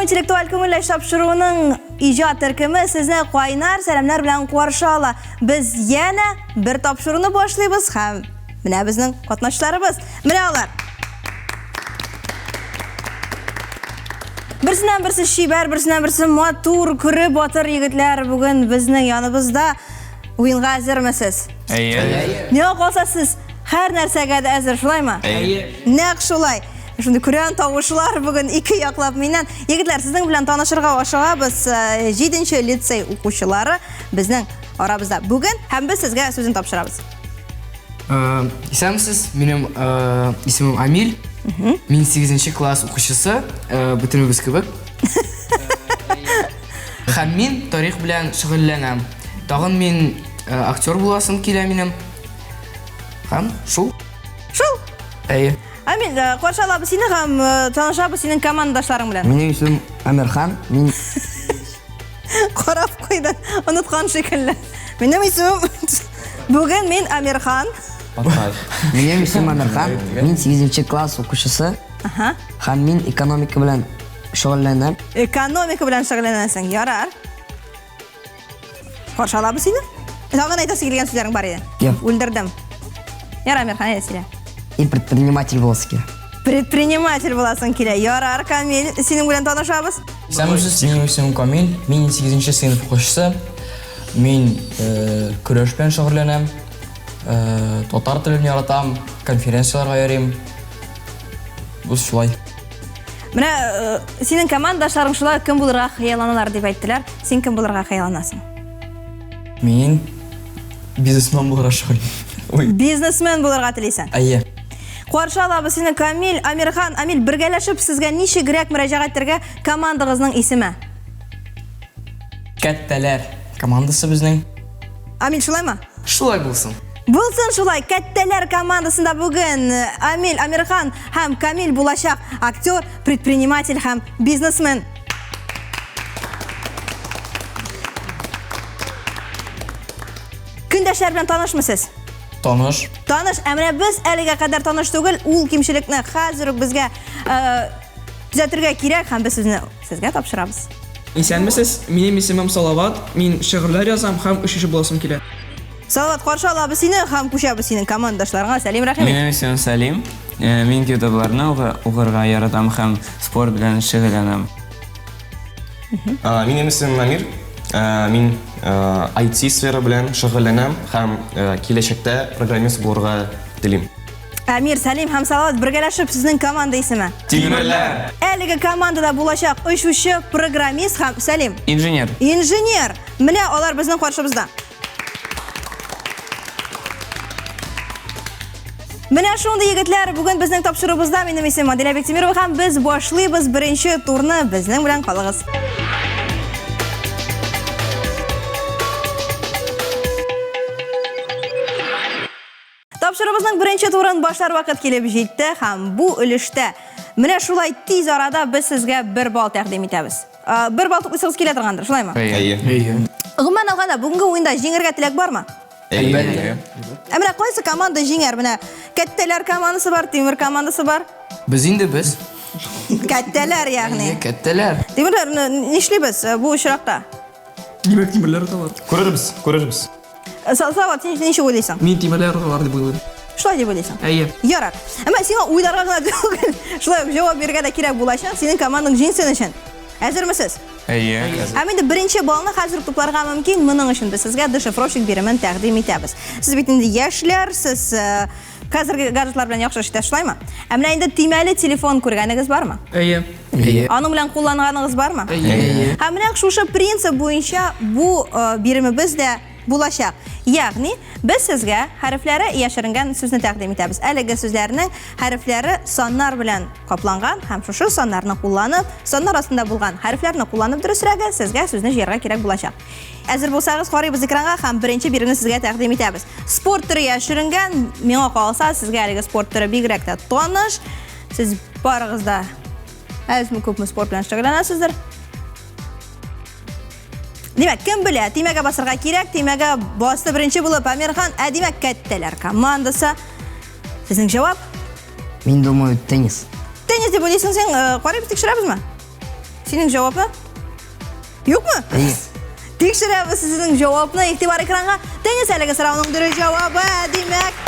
интеллектуаль күңелле тапшыруының иҗат төркеме сезне кайнар сәламнәр белән каршы ала. Без янә бер тапшыруны башлыйбыз һәм менә безнең катнашчыларыбыз. Менә алар. Берсеннән берсе чибәр, берсеннән берсе матур, күреп батыр егетләр бүген безнең яныбызда. Уенга әзермесез? Әйе. Миңа калса сез һәр нәрсәгә дә әзер, шулаймы? Әйе. Нәкъ шулай. Шундый көрән тавышлар бүген ике яклап миннән. Егетләр, сезнең белән танышырга ашыгабыз. 7 лицей укучылары безнең арабызда бүген һәм без сезгә сүзен тапшырабыз. Исәнмесез, минем исемем Амиль. Мин 8 класс укучысы, бөтенебез кебек. Һәм мин тарих белән шөгыльләнәм. Тагын мин актер буласым килә минем. Һәм шул. Шул. Әйе. Амиль, каршы алабыз сине һәм танышабыз синең командашларың белән. Минем исемем Әмирхан. Мин Карап куйды, оныткан шикелле. Минем исемем Бүген мин Әмирхан. Минем исемем Әмирхан. Мин 8 класс укучысы. Ага. Һәм мин экономика белән шөгыльләнәм. Экономика белән шөгыльләнәсең. Ярар. Каршы алабыз сине. Тагын әйтәсе килгән сүзләрең бар иде. Юк. Үлдердем. Ярар, Әмирхан, әйдә сөйлә. И предприниматель буласы килә. Предприниматель буласың килә. Ярар, Камил, синең белән танышабыз. Исәнмесез, минем исемем Камил, мин 8 сыйныф укучысы. Мин көрәш белән шөгыльләнәм, татар телен яратам, конференцияләргә йөрим. Бу шулай. Менә синең командашларың шулай кем булырга хыялланалар дип әйттеләр. Син кем булырга хыялланасың? Мин бизнесмен булырга шөгыль. Ой. Бизнесмен булырга телисең. Әйе. Каршы алабыз сине, Камил, Амирхан, Амил, бергәләшеп сезгә ничегрәк мөрәҗәгать итәргә командагызның исеме? Кәттәләр командасы безнең. Амил, шулаймы? Шулай булсын. Булсын шулай, Кәттәләр командасында бүген Амил, Амирхан һәм Камил булачак актер, предприниматель һәм бизнесмен. Көндәшләр белән танышмы сез? Таныш. Таныш, ә менә без әлегә кадәр таныш түгел, ул кимчелекне хәзер үк безгә төзәтергә кирәк һәм без сезне сезгә тапшырабыз. Исәнмесез, минем исемем Салават, мин шигырьләр язам һәм очучы буласым килә. Салават, каршы алабыз сине һәм күчәбез синең командашларыңа. Сәлим, рәхим ит. Минем исемем Сәлим. Мин китапларны укырга яратам һәм спорт белән шөгыльләнәм. Минем исемем Амир. Мин IT сфера белән шөгыльләнәм һәм киләчәктә программист булырга телим. Әмир, Сәлим һәм Салават бергәләшеп сезнең команда исеме? Тимерләр. Әлеге командада булачак очучы, программист һәм Сәлим. Инженер. Инженер. Менә алар безнең каршыбызда. Менә шундый егетләр бүген безнең тапшыруыбызда. Минем исемем Аделя Бектимирова һәм без башлыйбыз беренче турны. Безнең белән калыгыз. Тапшыруыбызның беренче турын башлар вакыт килеп җитте һәм бу өлештә менә шулай тиз арада без сезгә бер балл тәкъдим итәбез. Бер балл туплыйсыгыз килә торгандыр, шулаймы? Әйе. Әйе. Гомумән алганда, бүгенге уенда җиңергә теләк бармы? Әлбәттә. Ә менә кайсы команда җиңәр? Менә Кәттәләр командасы бар, Тимер командасы бар. Без инде без. Кәттәләр, ягъни. Әйе, кәттәләр. Тимерләр, нишлибез бу очракта? Димәк, тимерләр оталар. Күрербез, күрербез. Салават, син ничек уйлыйсың? Мин тимерләр оталар дип уйлыйм. Шулай дип уйлыйсың? Әйе. Ярар. Әмма сиңа уйларга гына түгел, шулай ук җавап бирергә дә кирәк булачак синең командаң җиңсен өчен. Әзермесез? Әйе. Һәм инде беренче баллны хәзер үк тупларга мөмкин. Моның өчен без сезгә дешифровщик биремен тәкъдим итәбез. Сез бит инде яшьләр, сез хәзерге гаджетлар белән яхшы эш итәсез, шулаймы? Ә менә инде төймәле телефон күргәнегез бармы? Әйе. Әйе. Аның белән кулланганыгыз бармы? Әйе. Һәм менә шушы принцип буенча бу биремебез дә булачак. Ягъни, без сезгә хәрефләре яшеренгән сүзне тәкъдим итәбез. Әлеге сүзләрнең хәрефләре саннар белән капланган һәм шушы саннарны кулланып, саннар астында булган хәрефләрне кулланып дөресрәге, сезгә сүзне җыярга кирәк булачак. Әзер булсагыз, карыйбыз экранга һәм беренче биремне сезгә тәкъдим итәбез. Спорт төре яшеренгән, миңа калса, сезгә әлеге спорт төре бигрәк тә таныш. Сез барыгыз да әзме күпме спорт белән шөгыльләнәсездер. Димәк, кем белә, төймәгә басырга кирәк, төймәгә басты беренче булып Әмирхан, ә димәк, кәттәләр командасы. Сезнең җавап? Мин думаю, теннис. Теннис дип уйлыйсың син, карыйбыз, тикшерәбезме? Синең җавапны? Юкмы? Әйе. Тикшерәбез сезнең җавапны. Игътибар экранга. Теннис әлеге сорауның дөрес җавабы. Димәк,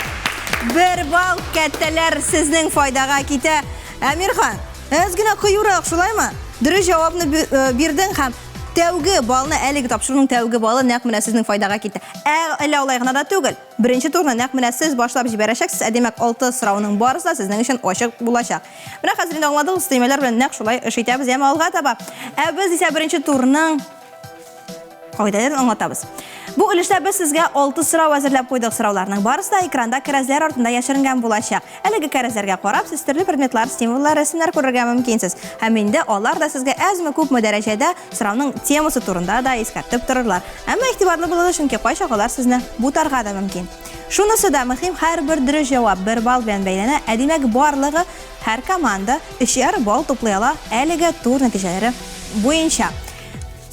бер балл кәттәләр сезнең файдага китә. Әмирхан, әз генә кыюрак, шулаймы? Дөрес җавапны э, бирдең һәм тәүге баллны әлеге тапшыруның тәүге баллы нәкъ менә сезнең файдага китте. Ә әллә алай гына да түгел. Беренче турны нәкъ менә сез башлап җибәрәчәксез, ә димәк, алты сорауның барысы да сезнең өчен ачык булачак. Менә хәзер инде аңладыгыз, төймәләр белән нәкъ шулай эш итәбез, яме алга таба. Ә без исә беренче турның кагыйдәләрен аңлатабыз. Бу өлештә без сезгә 6 сорау әзерләп куйдык. Сорауларның барысы да экранда кәрәзләр артында яшеренгән булачак. Әлеге кәрәзләргә карап, сез төрле предметлар, символлар, рәсемнәр күрергә мөмкинсез. Һәм инде алар да сезгә әзме-күпме дәрәҗәдә сорауның темасы турында да искәртеп торырлар. Әмма игътибарлы булыгыз, чөнки кайчак алар сезне бутарга да мөмкин. Шунысы да мөһим, һәрбер дөрес җавап бер балл белән бәйләнә, ә димәк, барлыгы һәр команда өчәр балл туплый ала әлеге тур нәтиҗәләре буенча.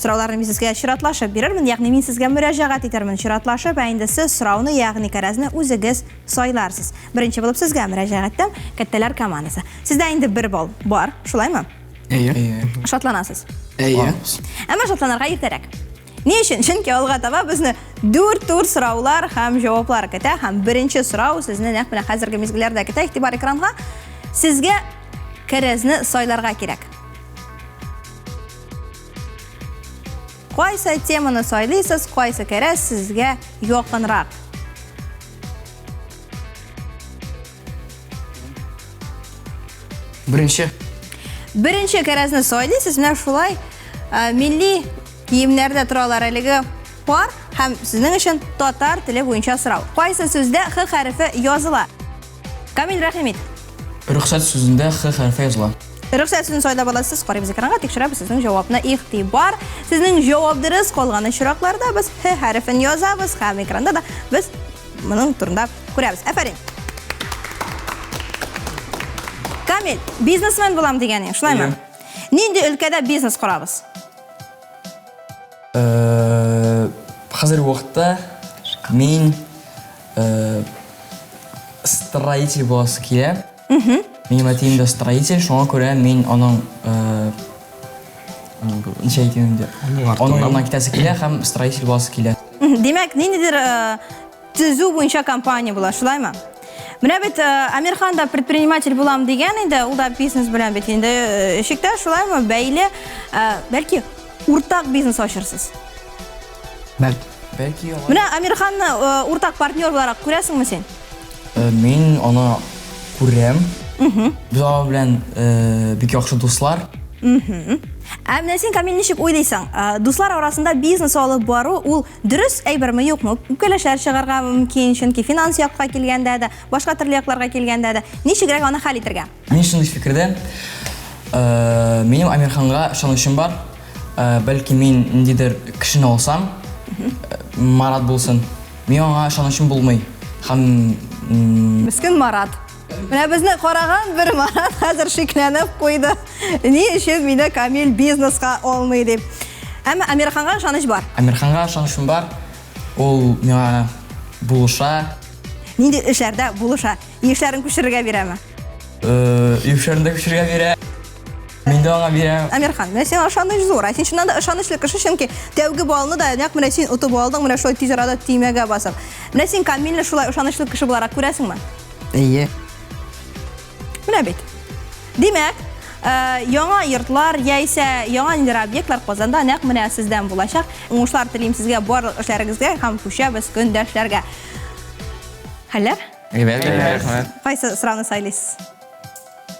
Сорауларны мин сезгә чиратлашып бирермен, ягъни мин сезгә мөрәҗәгать итәрмен чиратлашып, ә инде сез сорауны, ягъни кәрәзне үзегез сайларсыз. Беренче булып сезгә мөрәҗәгать итәм, кәттәләр командасы. Сездә инде бер балл бар, шулаймы? Әйе. Шатланасыз. Әйе. Әмма шатланырга иртәрәк. Ни өчен? Чөнки алга таба безне дүрт тур сораулар һәм җаваплар көтә. Һәм беренче сорау сезне нәкъ менә хәзерге мизгелләрдә көтә. Игътибар экранга. Сезгә кәрәзне сайларга кирәк. Кайсы теманы сайлыйсыз, кайсы кәрәз сезгә якынрак? Беренче. Беренче кәрәзне сайлыйсыз, менә шулай э, милли киемнәрдә торалар әлеге пар һәм сезнең өчен татар теле буенча сорау. Кайсы сүздә х хәрефе языла? Камил рәхим ит. Рөхсәт сүзендә х хәрефе языла. Рөхсәт сүзен сайлап аласыз, карыйбыз экранга, тикшерәбез сезнең җавапны. Игътибар, сезнең җавап дөрес калган очракларда без х хәрефен язабыз һәм экранда да без Моның турында күрәбез. Әфәрин. Камил, бизнесмен булам дигәнең, шулаймы? Нинди өлкәдә бизнес корабыз? Э, хәзерге вакытта мин э, строитель буласы килә. Минем әтием дә строитель, шуңа күрә мин аның э, ничә әйтим инде, аның янына китәсе килә һәм строитель буласы килә. Димәк, ниндидер э, төзү буенча компания була, шулаймы? Менә бит э, Амирхан да предприниматель булам дигән инде, ул да бизнес белән бит инде э, чиктә, шулаймы, бәйле, бәлки уртак бизнес ачырсыз. Бәлки. Бәлки алай. Менә Амирханны уртак партнер буларак күрәсеңме син? Мин аны күрәм. Без аның белән бик яхшы дуслар. Ә менә син, Камил, ничек уйлыйсың? Дуслар арасында бизнес алып бару ул дөрес әйберме, юкмы? Үпкәләшләр чыгарга мөмкин, чөнки финанс якка килгәндә дә, башка төрле якларга килгәндә дә. Ничегрәк аны хәл итәргә? Мин шундый фикердә. Минем Амирханга ышанычым бар. Бәлки мин ниндидер кешене алсам, Марат булсын. Мин аңа ышанычым булмый. Һәм Мескен Марат. Менә безне караган бер Марат хәзер шикләнеп куйды. Ни өчен мине Камил бизнеска алмый дип. Әмма Әмирханга ышаныч бар. Әмирханга ышанычым бар. Ул миңа булыша. Нинди эшләрдә булыша? Өй эшләрен күчерергә бирәме? Өй эшләрен дә күчерергә бирә. Мин дә аңа бирәм. Әмирхан, менә сиңа ышаныч зур. Ә син чыннан да ышанычлы кеше, чөнки тәүге баллны да нәкъ менә син отып алдың, менә шулай тиз арада төймәгә басып. Менә син Камилне шулай ышанычлы кеше буларак күрәсеңме? Әйе. Менә бит. Димәк, э, яңа йортлар яисә яңа ниндидер объектлар Казанда нәкъ менә сездән булачак. Уңышлар телим сезгә барлык эшләрегезгә һәм күчәбез көндәшләргә. Хәлләр? Әйбәт, рәхмәт. Кайсы сорауны сайлыйсыз?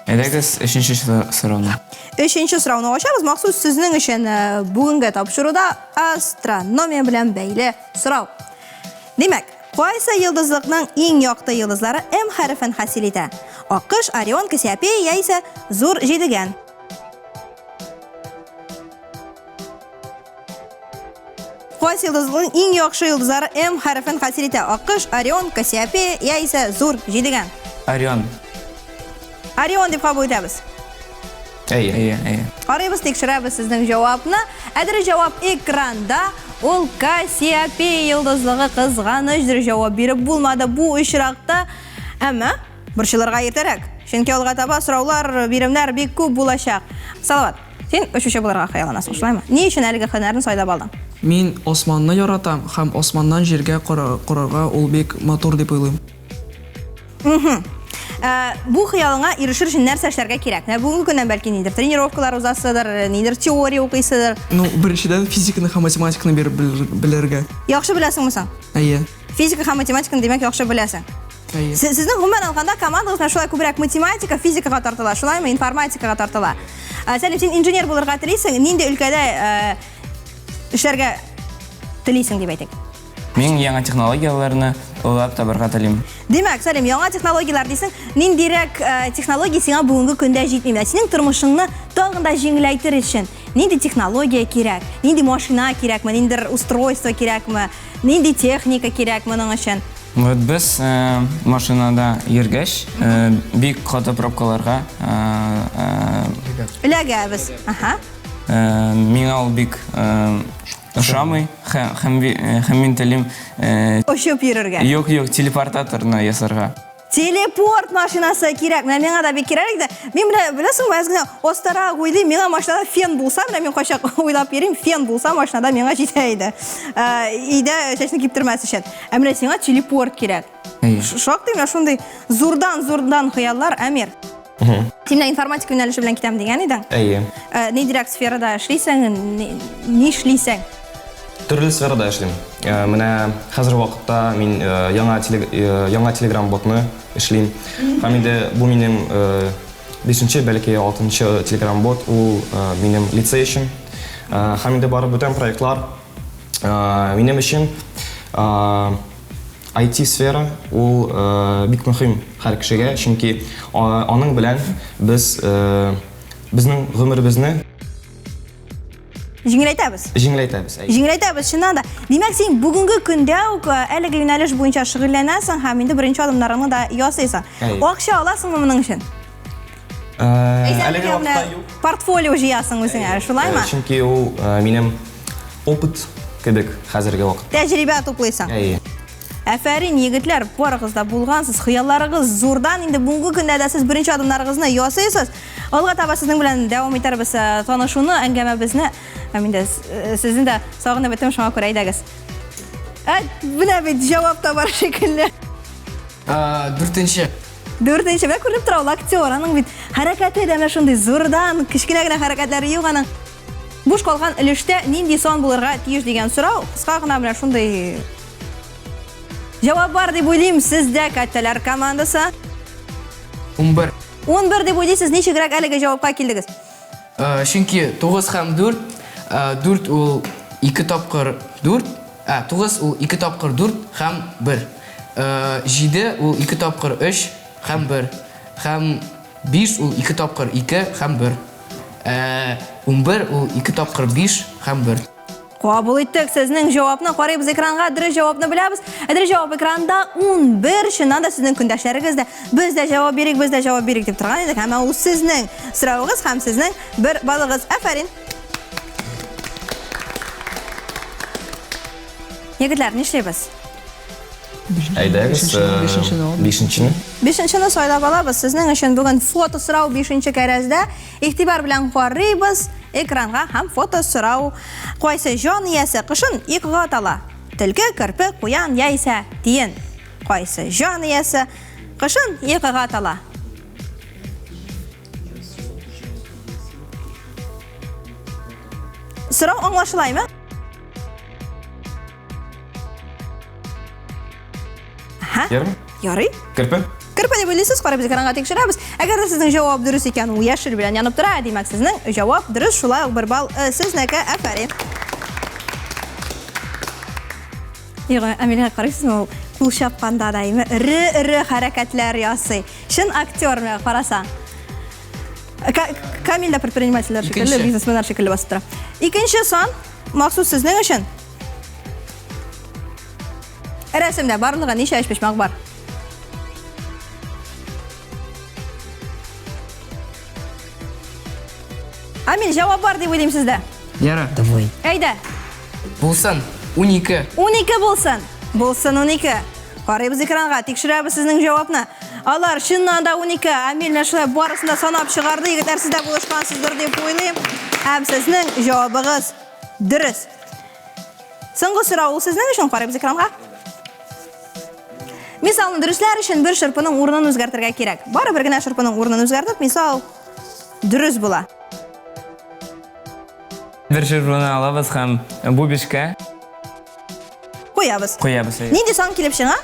Әйдәгез, өченче сорауны. Өченче сорауны ачабыз. Махсус сезнең өчен э, бүгенге тапшыруда астрономия белән бәйле сорау. Димәк, кайсы йолдызлыкның иң якты йолдызлары М хәрефен хасил итә? Аккош, Орион, Кассиопея яисә Зур Җидегән? Кайсы йолдызлыкның иң яхшы йолдызлары М хәрефен хасил итә? Аккош, Орион, Кассиопея яисә Зур Җидегән? Орион. Орион дип кабул итәбез. Әйе. Әйе, әйе. Карыйбыз, тикшерәбез сезнең җавапны. Ә дөрес җавап экранда. Ул Кассиопея йолдызлыгы кызганыч дөрес җавап биреп булмады бу очракта. Әмма борчылырга иртәрәк. Чөнки алга таба сораулар, биремнәр бик күп булачак. Салават. Син очучы булырга хыялланасың, шулаймы? Ни өчен әлеге һөнәрне сайлап алдың? Мин османны яратам һәм османнан җиргә карарга ул бик матур дип уйлыйм. Ә, бу хыялыңа ирешер өчен нәрсә эшләргә кирәк? Менә бүгенге көннән бәлки ниндидер тренировкалар узасыдыр, ниндидер теория укыйсыдыр. Ну, беренчедән, физиканы һәм математиканы биреп белергә. Яхшы беләсеңме соң? Әйе. Физика һәм математиканы, димәк, яхшы беләсең. Әйе. Сезнең гомумән алганда командагыз менә шулай күбрәк математика, физикага тартыла, шулаймы? Информатикага тартыла. Ә, Сәлим, син инженер булырга телисең, нинди өлкәдә э, эшләргә телисең дип әйтик? Мин яңа технологияләрне уйлап табарга телим. Димәк, Сәлим, яңа технологияләр дисең, ниндирәк э, технология сиңа бүгенге көндә җитми? Менә синең тормышыңны тагын да җиңеләйтер өчен нинди технология кирәк? Нинди машина кирәкме? Ниндидер устройство кирәкме? Нинди техника кирәк моның өчен? Вот без э, машинада йөргәч, э, бик каты пробкаларга э, Эләгәбез. Аһа. э, миңа ул бик э, ошамый һәм һәм мин телим э, Очып йөрергә. юк, юк, телепортаторны ясарга. Телепорт машинасы кирәк. Менә миңа да бик кирәк иде. Мин менә беләсеңме, әз генә остарак уйлыйм. Миңа машинада фен булса, менә мин кайчак уйлап йөрим, фен булса машинада миңа җитә иде. Э, Өйдә чәчне киптермәс өчен. Ә менә сиңа телепорт кирәк. Шактый менә шундый зурдан-зурдан хыяллар, Әмир. Син менә информатика юнәлеше белән китәм дигән идең. Әйе. Э, Ниндирәк сферада эшлисең, ни эшлисең? Төрле сферада эшлим. Э, Менә хәзер вакытта мин э, яңа теле, яңа Telegram ботны эшлим. Һәм инде бу минем бишенче, бәлки алтынчы Telegram бот, ул минем лицей өчен. Һәм инде бары бүтән проектлар минем өчен IT сфера ул бик мөһим һәр кешегә, чөнки аның белән без безнең гомеребезне Җиңеләйтәбез. Җиңеләйтәбез. Җиңеләйтәбез, чыннан да. Димәк, син бүгенге көндә үк әлеге юнәлеш буенча шөгыльләнәсең һәм инде беренче адымнарыңны да ясыйсың. Акча аласыңмы моның өчен? Әлеге вакытта юк. Портфолио җыясың үзеңә, шулаймы? Чөнки ул минем опыт кебек хәзерге вакытта. Тәҗрибә туплыйсың. Әйе. Әфәрин, егетләр, барыгыз да булгансыз, хыялларыгыз зурдан. Инде бүгенге көндә дә сез беренче адымнарыгызны ясыйсыз. Алга таба сезнең белән дәвам итәрбез э, танышуны, әңгәмәбезне. Һәм инде э, сезне дә сагынып беттем, шуңа күрә әйдәгез. Ә, менә бит җавап та бар шикелле. Дүртенче. Дүртенче, менә күренеп тора, ул актер, аның бит хәрәкәте дә менә шундый зурдан, кечкенә генә хәрәкәтләре юк аның. Буш калган өлештә нинди сан булырга тиеш дигән сорау, кыска гына менә шундый җавап бар дип уйлыйм. Сездә кәттәләр командасы. 11. 11 дип уйлыйсыз, ничегрәк әлеге җавапка килдегез? Э, чөнки 9 һәм 4, 4 ул 2 тапкыр 4, ә 9 ул 2 тапкыр 4 һәм 1. 7 ул 2 тапкыр 3 һәм 1. Һәм 5 ул 2 тапкыр 2 һәм 1. Ә 11 ул 2 тапкыр 5 һәм 1. Кабул иттек сезнең җавапны. Карыйбыз экранга, дөрес җавапны беләбез. Ә дөрес җавап экранда 11. Чыннан да сезнең көндәшләрегез дә без дә җавап бирик, без дә җавап бирик дип торган идек. Әмма ул сезнең соравыгыз һәм сезнең бер балыгыз. Афәрин. Егетләр, нишлибез? Әйдәгез, бишенчене. Бишенчене сайлап алабыз. Сезнең өчен бүген фото сорау бишенче кәрәздә. Игътибар белән карыйбыз экранга һәм фото сорау. Кайсы җан иясе кышын йокыга тала? Төлке, керпе, куян яисә тиен. Кайсы җан иясе кышын йокыга тала? Сорау аңлашылаймы? Ага. Ярый. Ярый. Керпе. Керпе дип уйлыйсыз, карап экранга тикшерәбез. Әгәр дә сезнең җавап дөрес икән, ул яшел белән янып тора, димәк, сезнең җавап дөрес, шулай ук бер балл э, сезнеке. Афәрин. Юк, Әмилгә карыйсызмы, ул кул чапканда да эре-эре хәрәкәтләр ясый. Чын актер, менә карасаң. Камил дә предпринимательләр шикелле, бизнесменнар шикелле басып тора. Икенче сан махсус сезнең өчен. Рәсемдә барлыгы ничә өчпочмак бар? Амил, җавап бар дип уйлыйм сездә. Яра. Давай. Әйдә. Булсын. 12. 12 булсын. Булсын 12. Карыйбыз экранга, тикшерәбез сезнең җавапны. Алар чыннан да 12. Амил менә шулай барысын да санап чыгарды. Егетләр, сез дә булышкансыздыр дип уйлыйм. Һәм сезнең җавабыгыз дөрес. Соңгы сорау ул сезнең өчен, карыйбыз экранга. Мисалны дөресләр өчен бер шырпының урынын үзгәртергә кирәк. Бары бер генә шырпының урынын үзгәртеп, мисал дөрес була. Бер шырпыны алабыз һәм бу бишкә Куябыз. Куябыз. Нинди сан килеп чыга?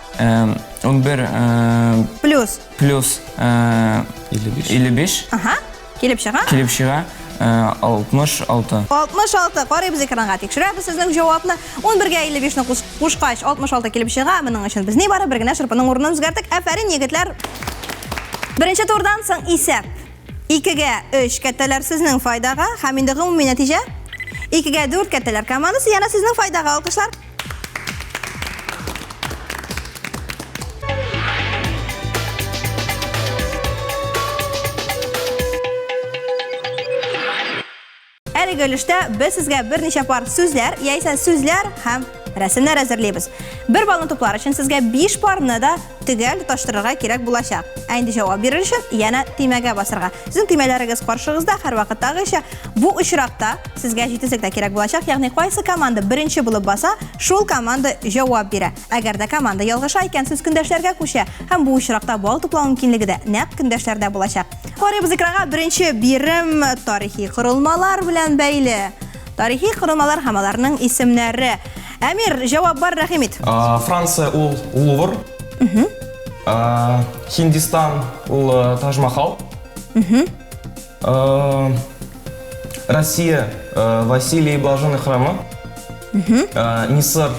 11 плюс плюс 55. 55. Ага. Килеп чыга? Килеп чыга. 66. 66. Карыйбыз экранга. Тикшерәбез сезнең җавапны. 11-гә 55-не кушкач, 66 килеп чыга. Моның өчен без нибары бер генә шырпының урынын үзгәрттек. Афәрин, егетләр. Беренче турдан соң исәп. 2-гә 3 кәттәләр сезнең файдага һәм инде гомуми нәтиҗә 2-гә 4 кәттәләр командасы янә сезнең файдага алкышлар. Әлеге өлештә без сезгә берничә пар сүзләр, яисә сүзләр һәм рәсемнәр әзерлибез. Бер баллны туплар өчен сезгә 5 парны да төгәл тоташтырырга кирәк булачак. Ә инде җавап бирер өчен янә төймәгә басырга. Сезнең төймәләрегез каршыгызда һәрвакыттагыча. Бу очракта сезгә җитезлек тә кирәк булачак, ягъни кайсы команда беренче булып баса, шул команда җавап бирә. Әгәр дә команда ялгыша икән, сүз көндәшләргә күчә һәм бу очракта балл туплау мөмкинлеге дә нәкъ көндәшләрдә булачак. Карыйбыз экранга беренче бирем тарихи корылмалар белән бәйле. Тарихи корылмалар һәм аларның исемнәре. Әмир, җавап бар, рәхим ит. Франция ул Лувр. Хиндистан ул Тадж-Махал. Россия Василий Блаженный храмы. Мисыр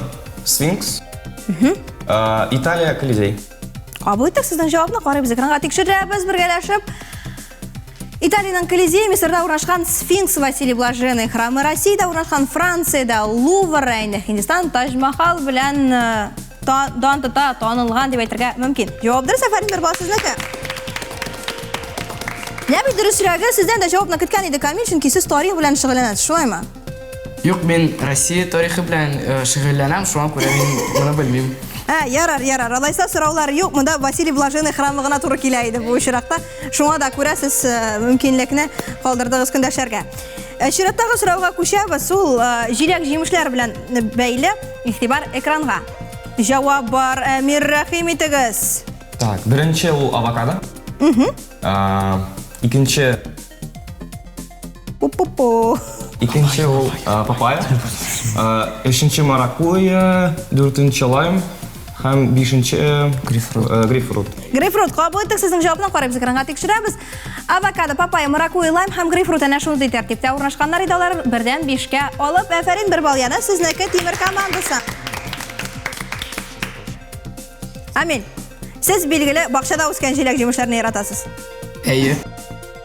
Сфинкс. Италия Колизей. Кабул иттек сезнең җавапны, карыйбыз экранга, тикшерәбез бергәләшеп. Италиянең Колизей, Мисырда урнашкан Сфинкс Василий Блаженный храмы, Россиядә урнашкан Франциядә Лувр, ә инде Һиндстан Тадж-Махал белән э, дан тота, танылган дип әйтергә мөмкин. Җавап дөрес, афәрин, бер балл сезнеке. Менә бит дөресрәге, сездән дә җавапны көткән иде Камил, чөнки сез тарих белән шөгыльләнәсез, шулаймы? Юк, мин Россия тарихы белән э, шөгыльләнәм, шуңа күрә мин моны белмим. Ә, ярар, ярар. Алайса сораулар юк. Монда Василий Блаженный храмы гына туры килә иде бу очракта. Шуңа да күрә сез э, мөмкинлекне калдырдыгыз көндәшләргә. Э, чираттагы сорауга күчәбез. Ул җиләк-җимешләр белән бәйле. Игътибар экранга. Җавап бар, Әмир, рәхим итегез. Так, беренче ул авокадо. Икенче Пу-пу-пу. Икенче ул папайя. Өченче маракуйя, дүртенче лайм һәм бишенче грейпфрут. Грейпфрут. Грейпфрут. Кабул иттек сезнең җавапны, карыйбыз экранга, тикшерәбез. Авокадо, папайя, маракуйя, лайм һәм грейпфрут әнә шундый тәртиптә урнашканнар иде алар. Бердән бишкә алып, афәрин, бер балл янә сезнеке, Тимер командасы. Амин. Сез билгеле бакчада үскән җиләк-җимешләрне яратасыз. Әйе.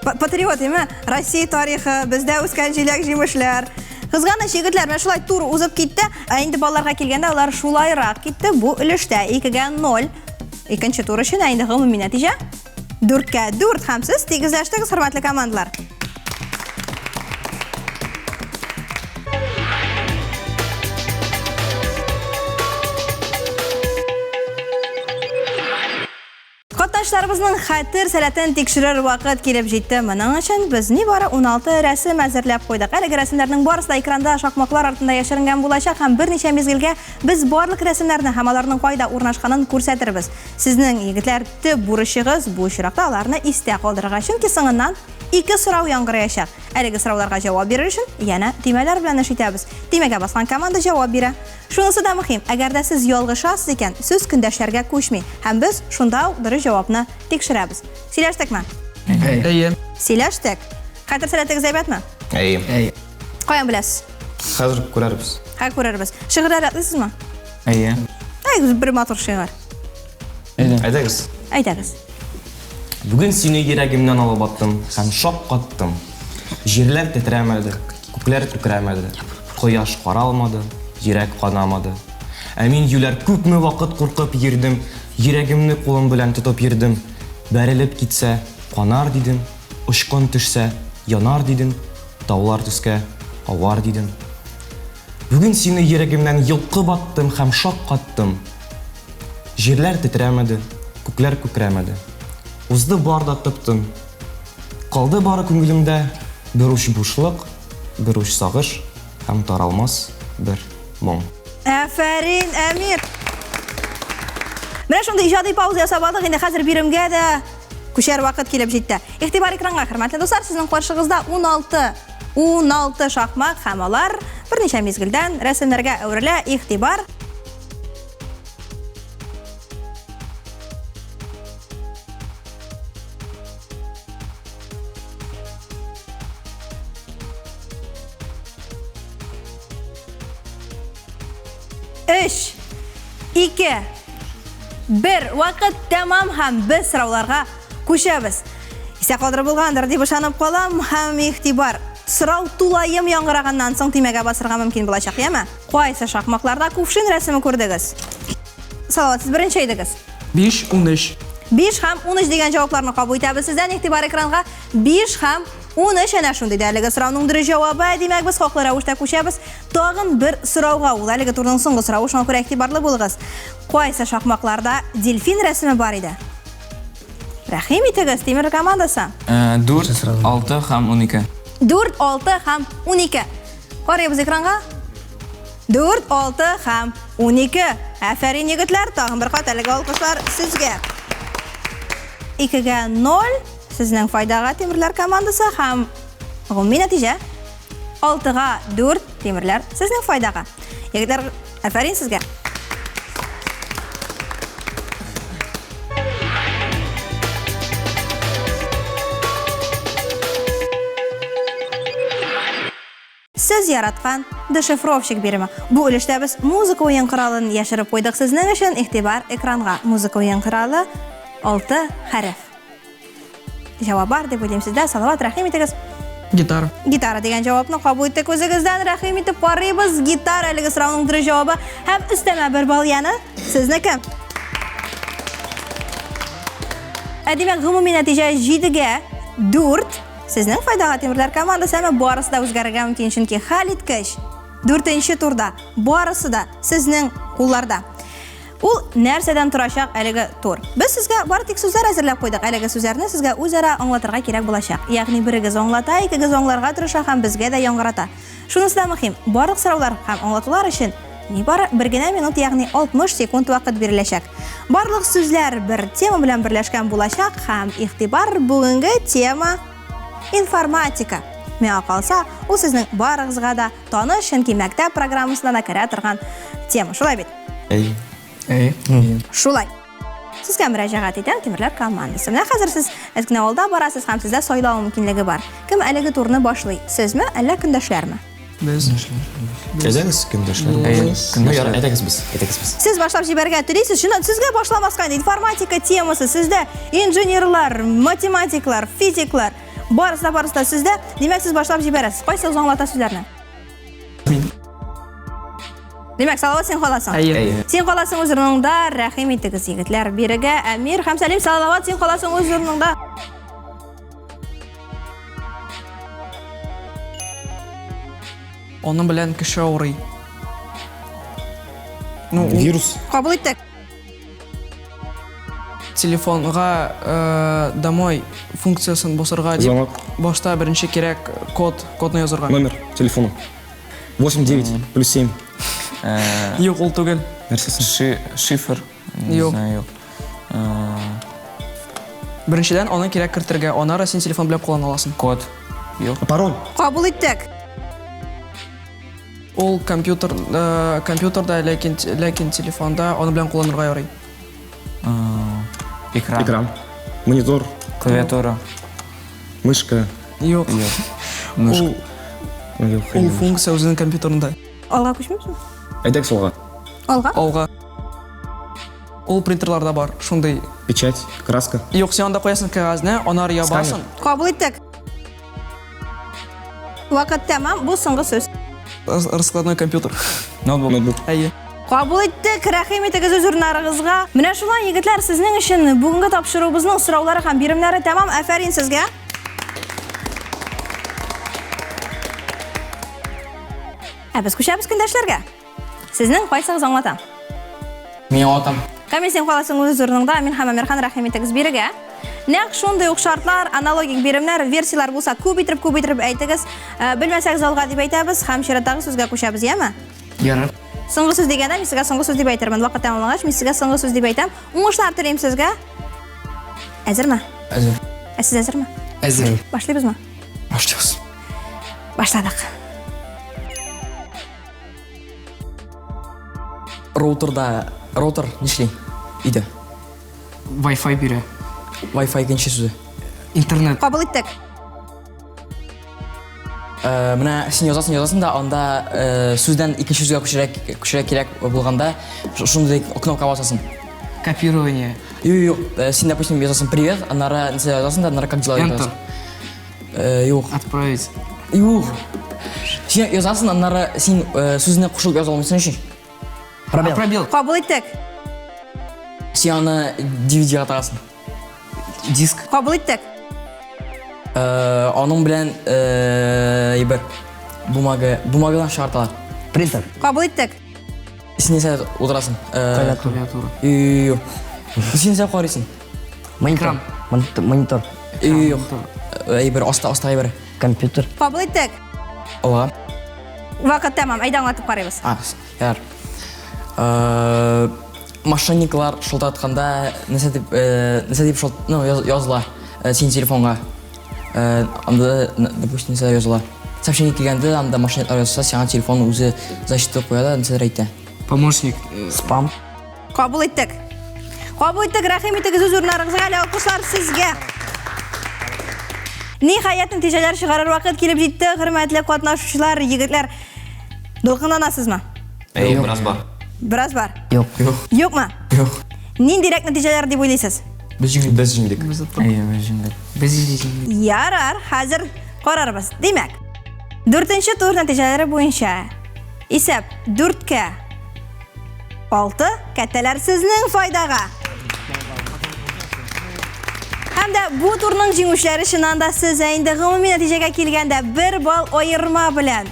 Патриот, әйме? Россия тарихы, бездә үскән җиләк-җимешләр. Кызганыч, егетләр, менә шулай тур узып китте. Ә инде балаларга килгәндә, алар шулайрак китте. Бу өлештә 2-гә 0. Икенче тур өчен, ә инде гомуми нәтиҗә 4-кә 4 һәм сез тигезләштегез, хөрмәтле командалар. Катнашларыбызның хәтер сәләтен тикшерер вакыт килеп җитте. Моның өчен без нибары 16 рәсем әзерләп куйдык. Әлеге рәсемнәрнең барысы да экранда шакмаклар артында яшеренгән булачак һәм берничә мизгелгә без барлык рәсемнәрне һәм аларның кайда урнашканын күрсәтербез. Сезнең, егетләр, төп бурычыгыз бу очракта аларны истә калдырырга, чөнки соңыннан ике сорау яңгыраячак. Әлеге сорауларга җавап бирер өчен янә төймәләр белән эш итәбез. Төймәгә баскан команда җавап бирә. Шунысы да мөһим, әгәр дә сез ялгышасыз икән, сүз көндәшләргә күчми һәм без шунда ук дөрес җавапны тикшерәбез. Сөйләштекме? Әйе. Сөйләштек. Хәтер сәләтегез әйбәтме? Әйе. Әйе. Каян беләсез? Хәзер күрәрбез. Хәзер күрәрбез. Шигырьләр ятлыйсызмы? Әйе. Әйдәгез, бер матур шигырь. Әйдәгез. Әйдәгез. Бүген сине йөрәгемнән алып аттым һәм шаккаттым. Җирләр тетрәмәде, күкләр күкрәмәде, кояш каралмады, йөрәк канамады. Ә мин юләр күпме вакыт куркып йөрдем, йөрәгемне кулым белән тотып йөрдем. Бәрелеп китсә, канар дидем, очкын төшсә, янар дидем, таулар төскә авар дидем. Бүген сине йөрәгемнән йолкып аттым һәм шаккаттым. Җирләр тетрәмәде, күкләр күкрәмәде. Узды бар да тып-тын. Калды бары күңелемдә бер уч бушлык. бер уч сагыш һәм таралмас бер моң. Афәрин, Әмир! Менә шундый иҗади пауза ясап алдык, инде хәзер биремгә дә күчәр вакыт килеп җитте. Игътибар экранга, хөрмәтле дуслар, сезнең каршыгызда 16 16 шакмак һәм алар берничә мизгелдән рәсемнәргә әверелә. Игътибар! Өч, ике, бер. Вакыт тәмам һәм без сорауларга күчәбез. Исә калдырып булгандыр дип ышанып калам һәм игътибар. Сорау тулаем яңгыраганнан соң төймәгә басырга мөмкин булачак, яме? Кайсы шакмакларда кувшин рәсеме күрдегез? Салават, сез беренче идегез. 5, 13. 5 һәм 13 дигән җавапларны кабул итәбез сездән. Игътибар экранга. 5 һәм 13 әнә шундый да әлеге сорауның дөрес җавабы. Димәк, без хаклы рәвештә күчәбез тагын бер сорауга. Ул әлеге турның соңгы соравы, шуңа күрә игътибарлы булыгыз. Кайсы шакмакларда дельфин рәсеме бар иде? Рәхим итегез, Тимер командасы. 4, 6 һәм 12. 4, 6 һәм 12. Карыйбыз экранга. 4, 6 һәм 12. Афәрин, егетләр, тагын бер кат әлеге алкышлар сезгә. 2-гә 0. Сезнең файдага Тимерләр командасы һәм гомуми нәтиҗә 6-га 4 Тимерләр сезнең файдага. Егетләр, афәрин сезгә. Сез яраткан дешифровщик биреме. Бу өлештә без музыка уен коралын яшереп куйдык. Сезнең өчен игътибар экранга. Музыка уен коралы 6 хәреф. Җавап бар дип уйлыйм сездә. Салават, рәхим итегез. Гитара. Гитара дигән җавапны кабул иттек үзегездән. Рәхим итеп карыйбыз. Гитара әлеге сорауның дөрес җавабы һәм өстәмә бер балл яны сезнеке. Ә димәк, гомуми нәтиҗә 7-гә 4. Сезнең файдага Тимерләр командасы, әмма барысы да үзгәрергә мөмкин, чөнки хәлиткеч дүртенче турда барысы да сезнең кулларда. Ул нәрсәдән торачак әлеге тур? Без сезгә бары тик сүзләр әзерләп куйдык. Әлеге сүзләрне сезгә үзара аңлатырга кирәк булачак. Ягъни берегез аңлата, икегез аңларга тырыша һәм безгә дә яңгырата. Шунысы да мөһим, барлык сораулар һәм аңлатулар өчен нибары бер генә минут, ягъни 60 секунд вакыт биреләчәк. Барлык сүзләр бер тема белән берләшкән булачак һәм игътибар бүгенге тема информатика. Миңа калса, ул сезнең барыгызга да таныш, чөнки мәктәп программасына да керә торган тема. Шулай бит? Әй. Әй. Шулай. Сезгә мөрәҗәгать итәм, Тимерләр командасы. Менә хәзер сез әз генә алда барасыз һәм сездә сайлау мөмкинлеге бар. Кем әлеге турны башлый? Сезме, әллә көндәшләрме? Без. Әйдәгез, көндәшләр. Ну, ярар, әйдәгез без, әйдәгез без. Сез башлап җибәрергә телисез, чыннан сезгә башламаска инде информатика темасы, сездә инженерлар, математиклар, физиклар, барысы да барысы да сездә. Димәк, сез башлап җибәрәсез. Кайсыгыз аңлата сүзләрне? Мин. Димәк, Салават, син каласың. Әйе. Син каласың үз урыныңда, рәхим итегез, егетләр. Бирегә Әмир һәм Сәлим, Салават, син каласың үз урыныңда. Аның белән кеше авырый. Ну, ул Вирус. Кабул иттек. телефонга э, домой функциясын басарга дип Звонок. башта беренче кирәк код, кодны язырга. Номер телефона. 8 9 плюс 7. Юк, ул түгел. Нәрсәсе? Ши, шифр. Не Юк. знаю, юк. Беренчедән аны кирәк кертергә, аннары син телефон белән куллана аласың. Код. Юк. Пароль. Кабул иттек. Ул компьютер, э, компьютерда, ләкин ләкин телефонда аны белән кулланырга ярый. Экран. Экран. Монитор. Клавиатура. Мышка. Юк. Мышка. Ул, Юк. ул функция үзенең компьютерында. Алга күчмимсең? Әйдәгез алга. Алга. Алга. Ул принтерларда бар, шундый. Печать, краска. Юк, син анда куясың кәгазьне, аннары ябасың. Кабул иттек. Вакыт тәмам, бу соңгы сүз. Рас- Раскладной компьютер. Ноутбук. Ноутбук. Әйе. Кабул иттек, рәхим итегез үз урыннарыгызга. Менә шулай, егетләр, сезнең өчен бүгенге тапшыруыбызның сораулары һәм биремнәре тәмам. Афәрин сезгә. Ә без күчәбез көндәшләргә. Сезнең кайсыгыз аңлата? Мин аңлатам. Камил, син каласың үз урыныңда. Мин һәм Әмирхан, рәхим итегез бирегә. Нәкъ шундый ук шартлар, аналогик биремнәр, версияләр булса, күп итеп, күп итеп әйтегез. Э, белмәсәгез алга дип әйтәбез һәм чираттагы сүзгә күчәбез, яме? Ярар. Соңгы сүз дигәндә мин сезгә соңгы сүз дип әйтермен. Вакыт тәмамлангач, мин сезгә соңгы сүз дип әйтәм. Уңышлар телим сезгә. Әзерме? Әзер. Ә сез әзерме? Әзер. Башлыйбызмы? Башлыйбыз. Башладык. Роутерда роутер нишли? Өйдә. Wi-Fi бирә. Wi-Fi икенче сүзе. Интернет. Кабул иттек. Э, менә син язасың, язасың да, анда э, сүздән икенче сүзгә күчерә, күчерә кирәк булганда, шундый кнопка басасың. Копирование. Юк, юк, э, син, допустим, язасың привет, аннары нәрсә язасың да, аннары как дела Enter. Юк. Отправить. Юк. Син язасың, аннары син сүзне кушылып яза алмыйсың өчен. Пробел. Пробел. Кабул иттек. Син аны DVD-га тагасың. Диск. Кабул иттек. Э, аның белән э, бер бумага, бумагадан чыгарталар. Принтер. Кабул иттек. Син нәрсә утырасың? Э, Клавиатура. Юк. Син нәрсә карыйсың? Монитор. Монитор. Юк. Әйбер, аста, аста әйбер. Компьютер. Кабул иттек. Алга. Вакыт тәмам. Әйдә аңлатып карыйбыз. А, ярар. Э, мошенниклар шылтыратканда нәрсә дип, э, нәрсә дип шылт, ну, языла э, синең телефонга. Анда, допустим, нәрсә языла. Сообщение килгәндә анда мошенниклар язса, сиңа телефон үзе защита куя да нәрсәдер әйтә. Помощник. Спам. Кабул иттек. Кабул иттек, рәхим итегез үз урыннарыгызга, әле алкышлар сезгә. Ниһаять, нәтиҗәләр чыгарыр вакыт килеп җитте, хөрмәтле катнашучылар, егетләр. Дулкынланасызмы? Әйе, бераз бар. Бераз бар. Юк. Юк. Юкмы? Юк. Ниндирәк нәтиҗәләр дип уйлыйсыз? Без җиңдек. Без җиңдек. Әйе, без җиңдек. Без җиңдек. Ярар, хәзер карарбыз. Димәк, дүртенче тур нәтиҗәләре буенча исәп дүрткә алты, кәттәләр сезнең файдага. Һәм дә бу турның җиңүчеләре чыннан да сез, ә инде гомуми нәтиҗәгә килгәндә бер балл аерма белән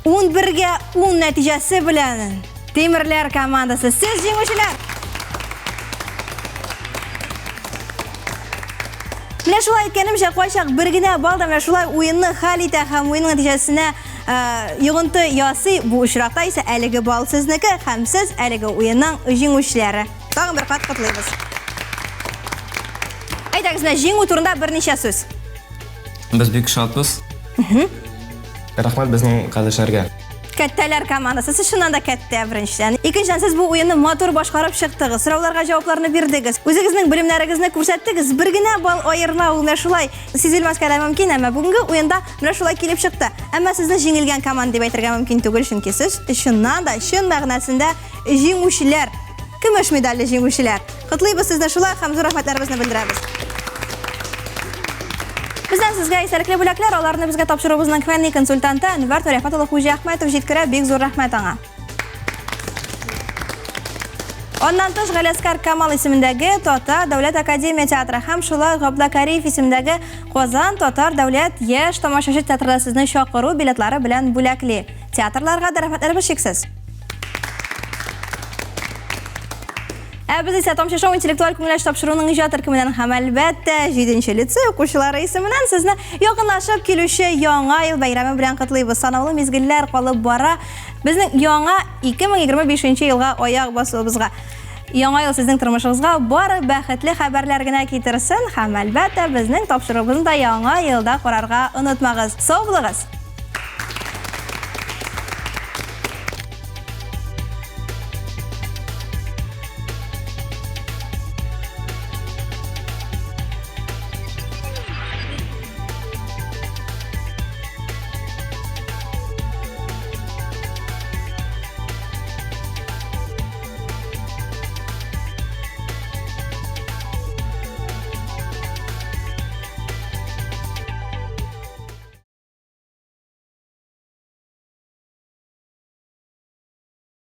11-гә 10 нәтиҗәсе белән Тимерләр командасы. Сез җиңүчеләр! Менә шулай әйткәнемчә, кайчак бер генә балл да менә шулай уенны хәл итә һәм уенның нәтиҗәсенә э, йогынты ясый. Бу очракта исә әлеге балл сезнеке һәм сез әлеге уенның җиңүчеләре. Тагын бер кат котлыйбыз. Әйдәгез, менә җиңү турында берничә сүз. Без бик шатбыз. Рәхмәт безнең кардәшләргә. Кәттәләр командасы. Сез чыннан да кәттә беренчедән. Икенчедән, сез бу уенны матур башкарып чыктыгыз. Сорауларга җавапларны бирдегез. Үзегезнең белемнәрегезне күрсәттегез. Бер генә балл аерма ул менә шулай сизелмәскә дә мөмкин, әмма бүгенге уенда менә шулай килеп чыкты. Әмма сезне җиңелгән команда дип әйтергә мөмкин түгел, чөнки сез чыннан да чын мәгънәсендә җиңүчеләр. Көмеш медальле җиңүчеләр. Котлыйбыз сезне шулай һәм зур рәхмәтләребезне белдерәбез. Бездән сезгә истәлекле бүләкләр, аларны безгә тапшыруыбызның фәнни консультанты Әнвәр Нурәхмәт улы Хуҗиәхмәтов җиткерә. Бик зур рәхмәт аңа. Аннан тыш Галәскар Камал исемендәге Татар дәүләт академия театры һәм шулай Габдулла Кариев исемендәге Казан татар дәүләт яшь тамашачы театрында сезне чакыру билетлары белән бүләкли. Театрларга да рәхмәтләребез чиксез. Ә без исә Тамчы шоу интеллектуаль күңел ачу тапшыруының иҗат төркеменнән һәм әлбәттә 7 лицей укучылары исеменнән сезне якынлашып килүче Яңа ел бәйрәме белән котлыйбыз. Санаулы мизгелләр калып бара. Безнең яңа 2025 елга аяк басуыбызга. Яңа ел сезнең тормышыгызга бары бәхетле хәбәрләр генә китерсен һәм әлбәттә безнең тапшыруыбызны да яңа елда карарга онытмагыз. Сау булыгыз!